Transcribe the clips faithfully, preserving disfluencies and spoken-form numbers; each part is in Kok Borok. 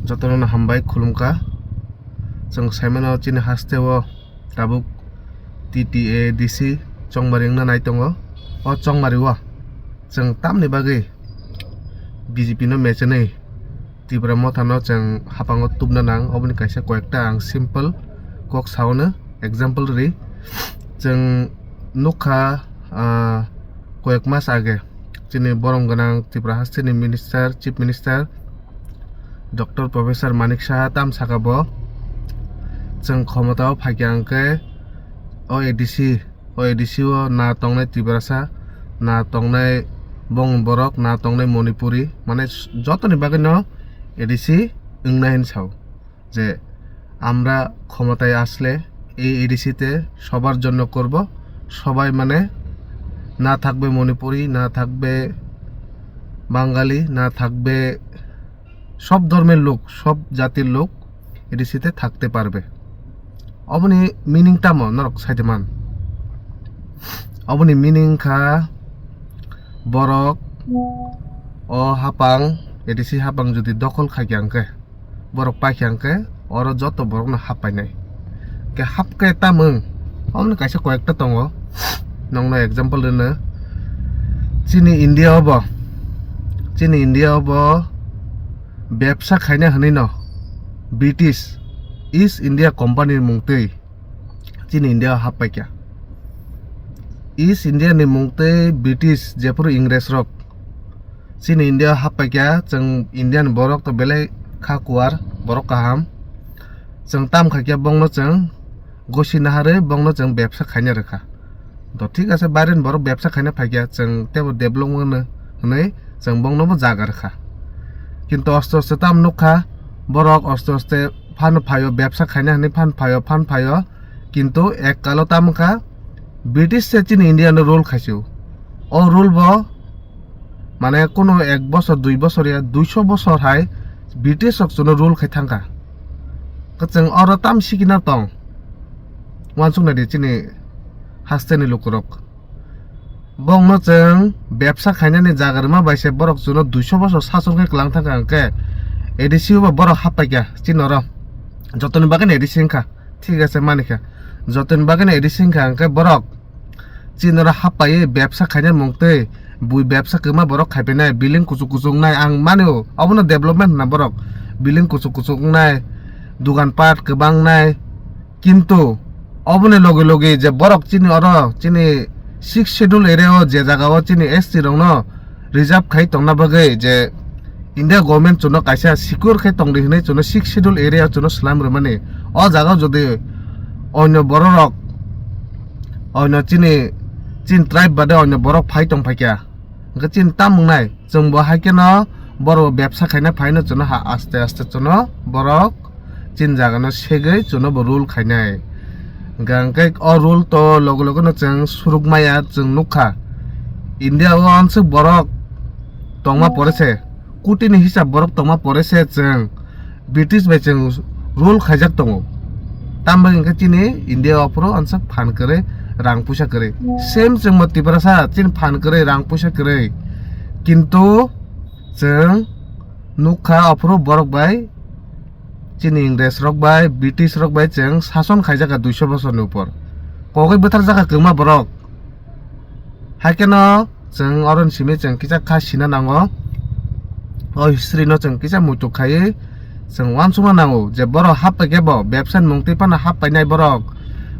Jotono no hambai khulumkha. Chwng saimano chini haste o tabuk T T A D C chongmari wngna nai tongo. O chongmari o chwng tamni bagwi B J P no mechenwi Tipra Motha no chwng hapango tubna nang, oboni kaisa koyekta ang simple kok saono example ri. Chwng nukha, ah, koyek mas age chini borom gwnang Tripura hasteni minister, chief minister Doctor Professor Manik Saha tam saka bo, chwng khomotao phaikha hwnkhe o A D C, o A D C o na tongnai Tiprasa, na tongnai bong borok, na tongnai Manipuri, mane jotoni bagwino A D C wngnai hinwi sao. যে আমরা ক্ষমতায় আসলে এই এডিসিতে সবার জন্য করব, সবাই মানে না থাকবে মণিপুরি, না থাকবে বাঙালি, না থাকবে, সব ধর্মের লোক, সব জাতির লোক এডিসিতে থাকতে পারবে। Oboni meaning tamo norok saite man? Oboni meaning kha borok o hapang, A D C hapang jodi dokhol khaikha hwnkhe, borok paikha hwnkhe oro joto borokno hap painai. Khe hap khe tamung, omoni kaisa koyekta tongo, nongno example rwno. Chini India o bo, chini India o bo bebsa khaina hwnwi no British East India Company ni mung twi chini India o hap paikha. East India ni mung twi British jephuru Ingres rok chini India o hap paikha, chwng Indian borok to belai kha kuar, borok kaham. Chwng tam khaikha bongno chwng gosi naharwi bongno chwng bebsa khaina rwkha. To thik ase, baireni borok bebsa khaina phaikha, chwng teibo develop wngno hwnwi chwng bongno bo jaga rwkha. Kintu aste aste tam nukha, borok aste aste phan phaio, bebsa khaina hwnwi phan phaio, phan phaio. Kintu ek kalo tam wngkha, British se chini India no rule khaisio. O rule bo mane kuno ek bosor, dui bosor ya, duiso bosor hai British rok chwngno rule khai thangkha. Kwchwng oro tam sikina tong. Wansuk nai di chini hasteni lukurok. Bongno chwng bebsa khainani jaga rwma bai se borok chwngno duiso bosor sason khe kwlang thangkha hwnkhe A D C o bo borok hap paikha chini oro. Jotoni bagwino A D C wngkha. Thik ase, manikha. Jotoni bagwino A D C wngkha hwnkhe borok chini oro hap paiwi bebsa khaina mung twi bui bebsa kwma borok khai painai, building kuchuk kuchuk wngnai, ang mani o, obono development hwnna borok, building kuchuk kuchuk wngnai, dugan pat kwbang wngnai, kintu oboni loge loge je borok chini oro chini sixth schedule area o je jaga o chini S T rokno reserve khai tongna bagwi je India government chwngno kaisa secure khai tongdi hwnwi chwngno sixth schedule area o chwngno swlam rwmani. O jaga o jodi onyo bororok, onyo chini, chini tribe bade onyo borok phai tong phaikha, hwnkhe chini tam wngnai? Chwngbo hai kheno borok bebsa khaina phaino chwngno ha aste aste chwngno borok chini jagano segwi chwngno bo rule khainai. Hwnkhe o rule to loge loge no chwng suruk maya chwng nukha. India o answk borok tongma pore se, kutini hisab borok tongma pore se chwng British bai chwng rule khaijak tongo. Tambai hwnkhe chini India o phuru answk phan kwrwi, rang puisa kwrwi. Same chwngbo Tiprasa chini phan kwrwi, rang puisa kwrwi. Kintu chwng nukha aphuru borok bai chini Ingres rok bai, British rok bai chwng sason khaijak kha duiso bosorni upor. Kogwi bwtharjak kha kwma borok. Hai kheno chwng oroni simi chwng kisa kha sina nango. O history no chwng kisa muitu khaiwi chwng uansukna nango je borok hap paikhe bo bebsa ni mung twi phano hap painai borok.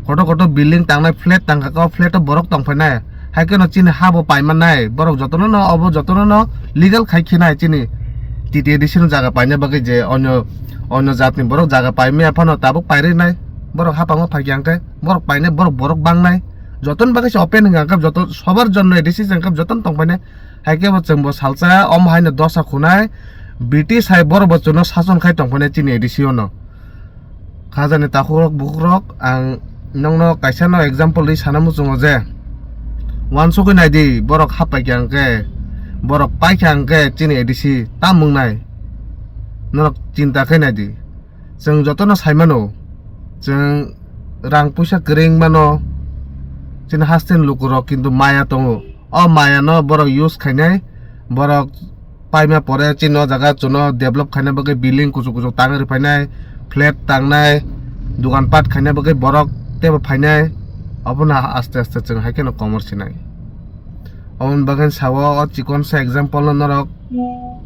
Kotor kotor building tangnai, flat tangkha, o flat o borok tongphainai. Hai kheno chini ha bo paimannai. Borok jotono no, obo jotono no legal khai khinai chini T T A D C no jaga paina bagwi je onyo, onyo jatni borok jaga paimaya phano tabuk pairwi nai. Borok hapango phaikha hwnkhe borok painai, borok, borok bangnai. Jotoni bagwi se open hwnkha hwnkhe joto sobar jonno A D C se hwnkhe jotono tongphainai. Hai khe bo chwngbo salsa omo haino dosa khunai. British hai borok bo chwngno sason khai tongphainai chini A D C o no. Khajani takhukrok bukhukrok, ang nongno kaisa no example ri sana muchungo je, uansugwi naidi, borok hap paikha hwnkhe, borok paikha hwnkhe chini A D C tam wngnai? Norok chinta khe naidi. Chwng jotono saimano, chwng rang puisa kwrwi wngmano, chini hasteni lukurok kintu maya tongo. O maya no borok use khainai, borok paima pore chini o jaga chuno develop khaina bagwi building kuchuk kuchuk tangwi rwphainai, flat tangnai, dogan pat khaina bagwi borok teibo phainai. Obono aste aste chwng hai kheno komor sinai. Oboni bagwi sao o chikon sa example no norok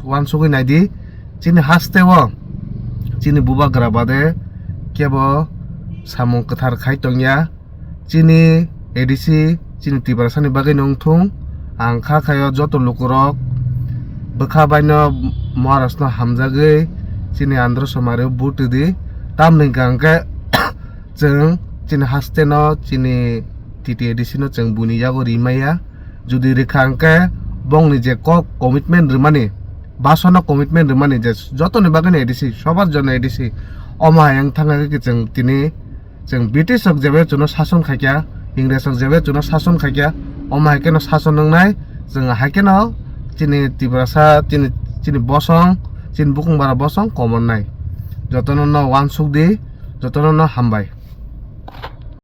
uansugwi naidi. Chini haste o chini bubagra bade kebo samung kwthar khai tongya. Chini A D C chini Tiprasani bagwi no wngthung. Ang kha khaio joto lukurok bwkha baino Maharashno hamjagwi chini Andhra Somare vote rwdi. Tamni hwnkha hwnkhe chwng chini haste no chini T T A D C no chwng buini yago rimaya. Jodi rikha hwnkhe bongni je kok commitment rwmani, basono commitment rwmani je jotoni bagwino A D C, sobar jonno A D C, omo hai wng thangkha khe chwng tini chwng British rok jebe chuno sason khaikya, Ingres rok jebe chuno sason khaikya, omo hai kheno sason wngnai, chwng hai kheno chini Tiprasa, chini, chini bosong, chini bukung bara bosong komornai. Jotono no uansuk di, jotono no hambai.